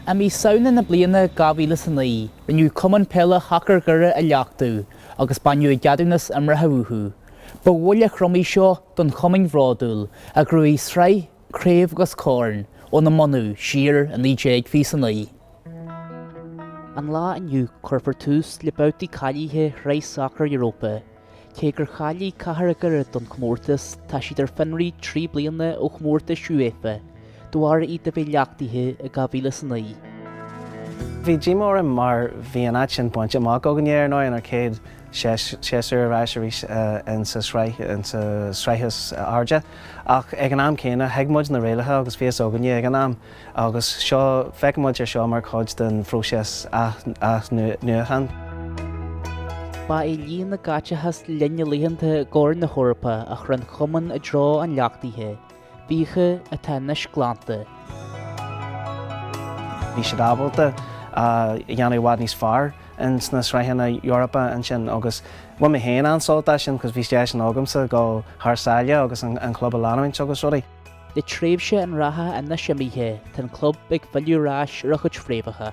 I mí Samhna na bliana 2009, rinneadh Cumann Peile Shacar Dhoire a leachtú agus baineadh a gceadúnas imeartha uathu. Ba bhuille throm í seo don chumainn bhródúil a ghnóthaigh sraith, craobh agus corn óna mbunú siar i 1929. An lá inniu cuirfear tús le babhtaí cáilithe Shraith Sacair Europa. Cé gur cháiligh Cathair Dhoire don chomórtas, tá siad ar fionraí 3 bliana ó chomórtais UEFA, de bharr iad a bheith leachtaithe i 2009. Bhí díomá orm mar bhí an áit sin bainte amach againne ar ndóigh inár chéad séasúr ar ais arís insa sraith, insa sraith is airde. Ach ag an am céanna thuig muid na rialacha agus bhí fhios againne ag an am Agus seo, feiceann muid é seo mar chuid den phróiseas athnuachan. Ba é líon na gcaiteachas le linn na laethanta i gCorn na hEorpa a chuir an cumann i dtreo an leachtaithe, fiacha atá anois glanta. Bhí siad ábalta a dhéanamh i bhfad níos fearr ins na sraitheanna Eorpa ansin agus bhain mé féin an-sult as sin cos bhí deis agamsa dul thar sáile agus an club a leanúint agus rudaí. Le tréimhse an ratha anois imithe, tá an club ag filleadh ar ais ar a chuid fréamhacha.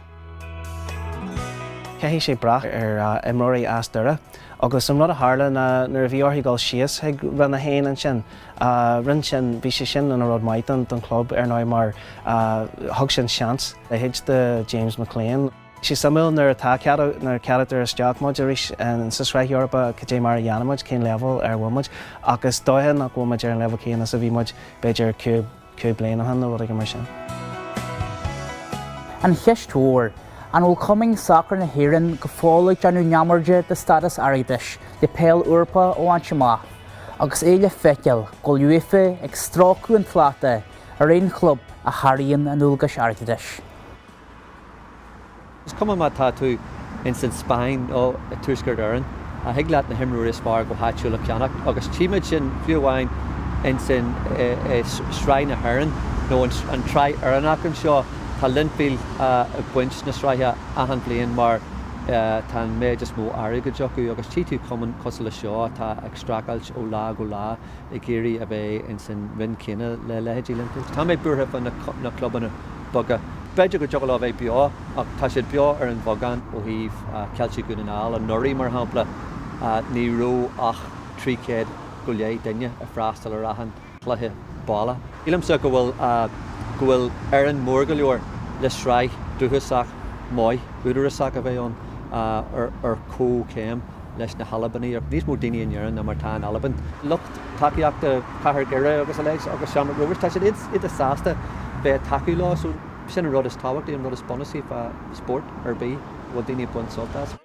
Caithfidh sé brath ar imreoirí as Doire agus an rud a tharla ná nuair a bhí orthu dul síos chuig Roinn 1 ansin, rinne sin, bhí sé sin ina rud maith don chlub ar ndóigh mar thug sin seans leithéid de James McClean. Sé suimiúil nuair atá nuair a ceadaítear isteach muid arís sa Sraith Eorpa cad é mar a dhéanann muid, cén leibhéal ar a bhfuil muid. Ach is dóiche nach bhfuil muid ar an leibhéal céanna is a bhí muid b'fhéidir cúig bliana ó shin nó rud éigin mar sin. An cheist mhór, an bhfuil cumainn sacair na hÉireann go fóill ag déanamh neamairde de stádas airgeadais le peil Eorpach a bhaint amach, agus é le feiceáil go bhfuil UEFA ag stróiceadh an tslata ar aon chlub a sháraíonn a ndualgais airgeadais? Is cuma má tá tú ins an Spáinn nó i Tuaisceart Éireann, thig leat na himreoirí is fearr go háitiúil a cheannach agus tchímid sin fiú amháin ins an Sraith na hÉireann nó an tSraith Éireannach anseo. Tá Linfield ag baint na sraithe achan bhliain mar tá an méid is mó airgid acu agus tchí tú cumann cosúil le seo atá ag streachailt ó lá go lá ag iarraidh a bheith ins an roinn céanna le leithéidí Linfield. Tá mé buartha fá na clubanna beaga. B'fhéidir go dtiocfadh leo a bheith beo ach tá siad beo ar an bheagán ó thaobh Ceiltigh Dhún na nGall anuraidh mar shampla ní raibh ach 300 go leith duine ag freastal ar achan chluiche baile. Sílimse go bhfuil go bhfuil Éirinn mór go leor le sraith dúchasach maith údarásach a bheith ann ar comhchéim leis na hAlbanaigh. Níos mó daoine in Éirinn ná mar atá in Albain. Lucht tacaíochta Chathair Dhoire agus a leithéid agus Shamrock Rovers, tá siad iontach sásta bheith ag tacú leo so sin an rud is tábhachtaí, an rud is bunúsaí fá spórt ar bith, go bhfuil daoine ag baint sult as.